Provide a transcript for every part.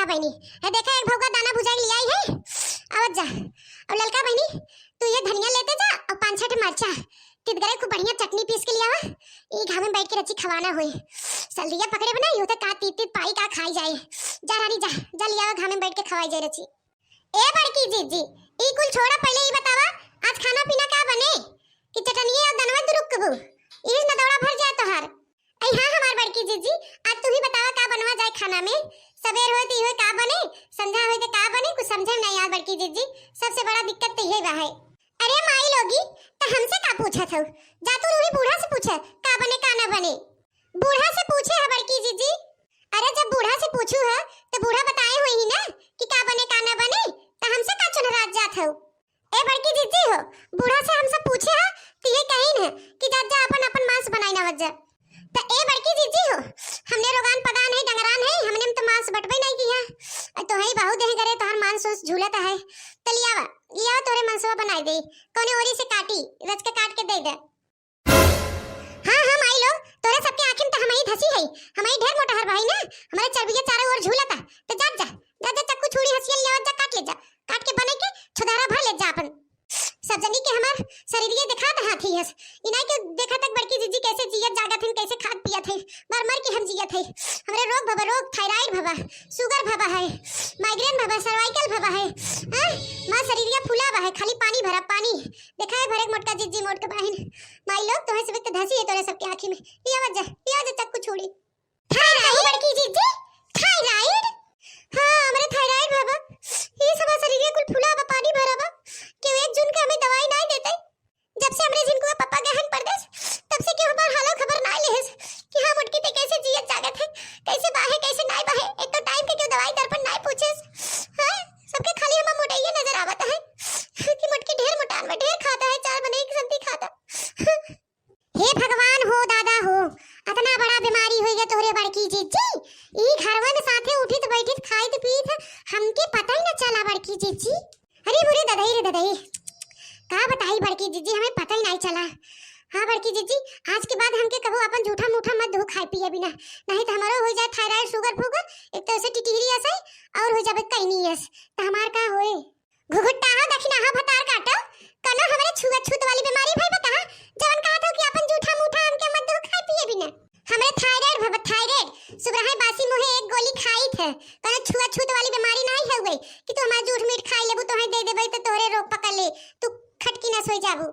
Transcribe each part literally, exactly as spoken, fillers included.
बहिनी, हे देखा, एक भौगा दाना भुजाई लियाई है, आवत जा। अब ललका बहिनी, तू ये धनिया लेते जा और पाँच छह ठे मरचा, तितगरे खूब बढ़िया चटनी पीस के लियावा। ई घामे में बैठ के रची खवाना होई। सर्दिया पकड़े बना, यूं तो का तीत तीत पाई का खाई जाए। जा रानी जा, जा लियावा, घामे में बैठ के खवाई जाए रची। ए बड़की जीजी, ई कुल छोड़ा, पहले ई बतावा, आज खाना पीना का बने? कि चटनिए और दनवा तू रुकबू? ई न दौड़ा भर जाए तोहार। ऐ हाँ हमार बड़की जीजी, आज तू ही बतावा का बनवा जाए खाना में? सबेर होए तो ई होए का बने, संझा होए तो का बने, कुछ समझे में नहीं आवत बड़की जीजी। सबसे बड़ा दिक्कत तो यही बा है। अरे माई लोगी, त हमसे का पूछत हऊ? जा तू रूही बूढ़ा से पूछे का बने का ना बने। बूढ़ा से पूछे है बड़की जीजी। अरे जब बूढ़ा से पूछू है तो बूढ़ा बताए हुए ही ना कि का बने का ना बने, त हमसे का चुनरात जात हऊ? ए बड़की जीजी हो, बूढ़ा से हम सब पूछे है, त ये कहीन है कि जा जा अपन अपन मांस बनाई ना वज्जा। त ए बड़की जीजी हो, हमने रोगान पगान है, डंगरान है, हमने में तो मांस बटबे नहीं किया। अ तो है बहुत देह करे तोहर मांस उस झूलत है। त लियावा, लियावा तोरे मांसवा बनाई दे, कौने ओरी से काटी, रच के काट के दे दे। हाँ, हाँ, माई लोग, तोरे सबके आँखी में त हमही धसी है, हमही ढेर मोटहर भाई ना, हमारे चर्बिया चारों ओर झूलता। त जा, जा, जा, जा, चक्कू छुरी हंसिया लियावा जा, काट ले जा, काट के बने के छुधारा भर ले जा अपन। सब जनी के हमार शरीरिये देखात हाथी हस, इनाई के देखा तक बड़की जीजी कैसे जियत जागत हैं, कैसे खात पियत हैं, मर मर के हम जियत हैं। हमरे रोग भवा, रोग थायराइड भवा, शुगर भवा है, माइग्रेन भवा, सर्वाइकल भवा है, हाँ? माँ शरीरिया फूला बा है, खाली पानी भरा, पानी। देखा है भरे मोटका जीजी मोट के बहिन। माई लोग, तोहे से व्यक्त धसी है तोरे सबके आँखी में। लियावा जा, लियावा जा चक्कू छुरी। थायराइड? बड़की जीजी, थायराइड? हाँ, हमरे थायराइड भवा। ये सब शरीर कुल फूला बा, पानी भरा बा। क्यों एक जून के हमें दवाई नाई देते? जब से हमरे झिनकुआ पापा गहन परदेस, तब से क्यों हमार हालो खबर नाई लेहस कि हाँ मोटकी ते कैसे जियत जागत है, कैसे बाहे, कैसे नाई बाहे। एक तो टाइम के क्यों दवाई दर्पण नाई पूछेस। हाँ, सबके खाली हमार मोटाइये नजर आवत है कि मोटकी ढेर मोटान में ढेर खाता है, चार बने एक संती खाता। हे भगवान हो, दादा हो, अतना बड़ा बीमारी होई गया तोहरे बड़की जीजी। ई घरवा में साथे उठित बैठित खाइत पीत हमके पता ही न चला बड़की जीजी। अरे बुरे ददई रे ददई, का बताई बड़की जीजी, हमें पता ही नहीं चला। हाँ बड़की जीजी, आज के बाद हमके कबो अपन जूठा मूठा मत दू खाए पिए बिना, नहीं तो हमारो हो जाए थायराइड, शुगर फुगर, एक तो ऐसे टिटिहरी ऐसे और हो जाबे कैनी ऐस, तो हमार का होए? घुघुट्टा हो, दखिना हो, भतार काटो, कनो हमरे छुआछूत वाली बीमारी भई बा कहाँ? जवन कहत हो कि अपन जूठा मूठा हमके मत दो खाए पिए बिना। हमरे थायराइड भवा, थायराइड। सुबह बासी मुहे एक गोली खाई थे। कनो छुआछूत वाली बीमारी नहीं है हुए कि तू हमार जूठ मीठ खाई लेबू, तोहे दे देबे तो तोहरे रोग पकड़ ले, तू खटकी न सोई जाबू।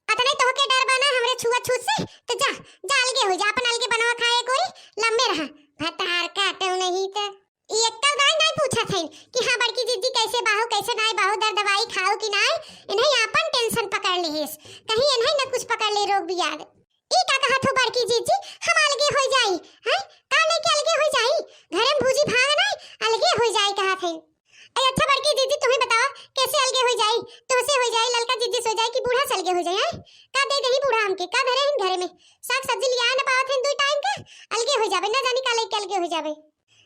अतने तोहके डर बा ना हमरे छुआछूत से, तो जा, जा अलगे हो जा, अपन अलगे बनवा खाए गोरी, लम्बे रहा। भतार काटो नहीं तो। ई एक्कल दाई नाई पूछत हईन कि हाँ बड़की जीजी कैसे बाहु, कैसे नाई बाहु, दर दवाई खाओ कि नाई, इन्हें आपन टेंशन पकड़ लेहेस, कहीं इन्हें न कुछ पकड़ ले रोग बियाद। ई का कहत हो बड़की जीजी, हम अलगे हो जाई, हैं? का लेके अलगे हो जाई? घरे में भूजी भाग नाई, अलगे हो जाई कहत हईन। ए अच्छा बड़की जीजी, तुम्हें बताओ कैसे अलगे हो जाई? तुमसे हो जाई, ललका जीजी से हो जाई कि बूढ़ा से अलगे हो जाई, हैं? का दे देही बूढ़ा हमके, का धरे हईन घरे में? साग सब्जी लिया न पावत हईन दुई टाइम के, अलगे हो जाबे, ना जानी का लेके अलगे हो जाबे।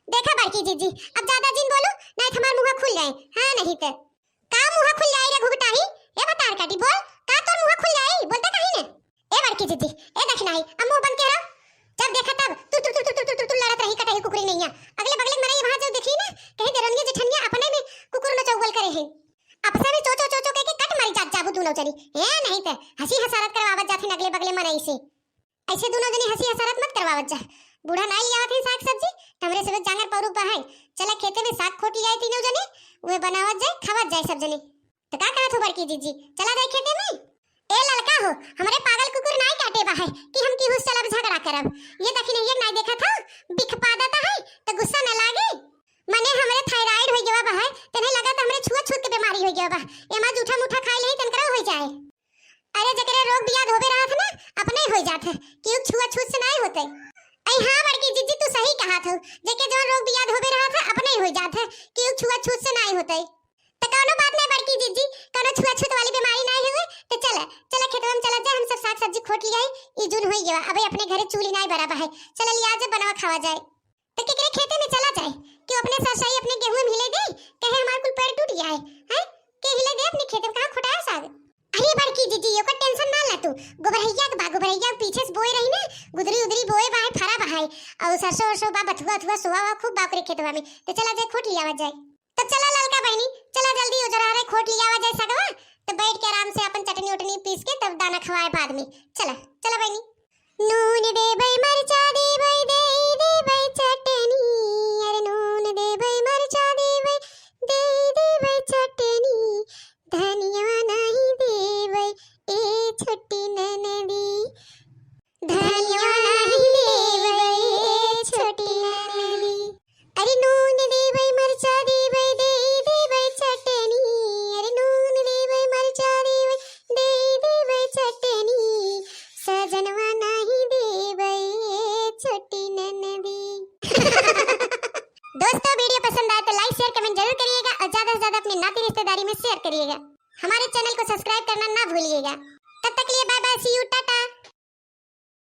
देखा बड़की जीजी, अब ज्यादा जिन बोलो, नहीं तो हमार मुंह खुल जाए। हाँ नहीं तो। का मुंह खुल जाए रे घुघटाही? ए भतार काटी बोल, का तोर मुंह खुल जाए? बोलते कहीं ने। ए बड़की जीजी, ए दखिनाही, अब मुंह बंद के रहो। जब देखा तब तू तू तू तू तू तू तू लड़त रही कटही कुकुरी नैया। अगले बगले मरे वहां जो देखी ना, कहीं देरनिया जेठनिया अपने में कुकुर नचौवल करे हैं। आपस में चो चो चो चो कह के कट मारी जात जाबू दोनों जनी। ए नहीं तो हंसी हसारत करवावत जाथिन अगले बगले मनई से। ऐसे दोनों जनी हंसी हसारत मत करवावत जा। बूढ़ा नाई लियावत है साग सब्जी, त हमरे सब जांगर पौरुख बा है। चला खेते में साग खोट लियाए तीनों जनी, उहे बनावत जाए, खावत जाए सब जनी। तो का कहत हो बड़की जीजी, चला जाए खेते में? ए ललका हो, हमरे पागल कुकुर नाई काटे बा है कि हम केहू से चलब झगड़ा करब। ये दखिनहिया नाई देखत हो, बिख पादत है, तो गुस्सा न लागे। मने हमरे थायराइड हो गया बा है, तने लगा तो हमरे छुआछूत के बीमारी हो गया बा। एमा जूठा मूठा खाई ले तनकरा हो जाए। अरे जेकरे रोग बियाद होबे रहत है ना, अपने ही हो जात है, केहू छुआछूत से नाई होते। ऐ हाँ बड़की जीजी तू सही कहत हो, जेके जौन रोग बियाद होबे रहत है अपने ही हो जात है, केहू छुआछूत से नाई होते। तो कौनो बात नहीं बड़की जीजी, कौनो छुआछूत वाली बीमारी नाई हुए। तो चल चल खेतवा में चला जा, हम सब साग सब्जी खोट लियाई। ई जून होई गवा, अबे अपने घरे चूल्ही नाई बरा बा है, चल लिया जा बनवा खावा जाए। तो केकरे खेते में चला जाए कि अपने सरसई अपने गेहूं में हिले दे, कहे हमार कुल पेड़ टूट जाए, हैं? के हिले दे अपने खेते में, कहाँ खोटाया साग? अरे बड़की जीजी, ओकर टेंशन ना ला तू। गोबरहिया के बा, गोबरहिया के पीछे से बोए रही ना, गुदरी उदरी बोए बा है, फरा बा है, और सरसों वरसों बा, बथुआ उथुआ सोआ हुआ खूब बा ओकरे खेतवा में, तो चला जाए खोट लियावा जाए। तो चला ललका बहिनी, चला जल्दी ओजरा रे खोट लियावा जाए सगवा, तो बैठ के आराम से अपन चटनी उटनी पीस के तब दाना खवाए बाद में। चला, चला बहिनी। नून देबै, मरचा देबै, देई देबै चटनी। अरे नून देबै, मरचा देबै, देई देबै चटनी। धनिया नाही देबै, ए छोटी ननदी। धनिया नाही देबै, ए छोटी ननदी। अरे नून देबै, मरचा देबै, देई देबै चटनी। अरे नून देबै, मरचा देबै, देई देबै चटनी। सजनवा नाही देबै, ए छोटी ननदी। दोस्तों, वीडियो पसंद आए तो like, share, comment जरूर करिएगा और ज्यादा से ज्यादा अपनी नाती रिश्तेदारी में share करिएगा। हमारे चैनल को सब्सक्राइब करना ना भूलिएगा। तब तक के लिए bye bye, see you, टाटा।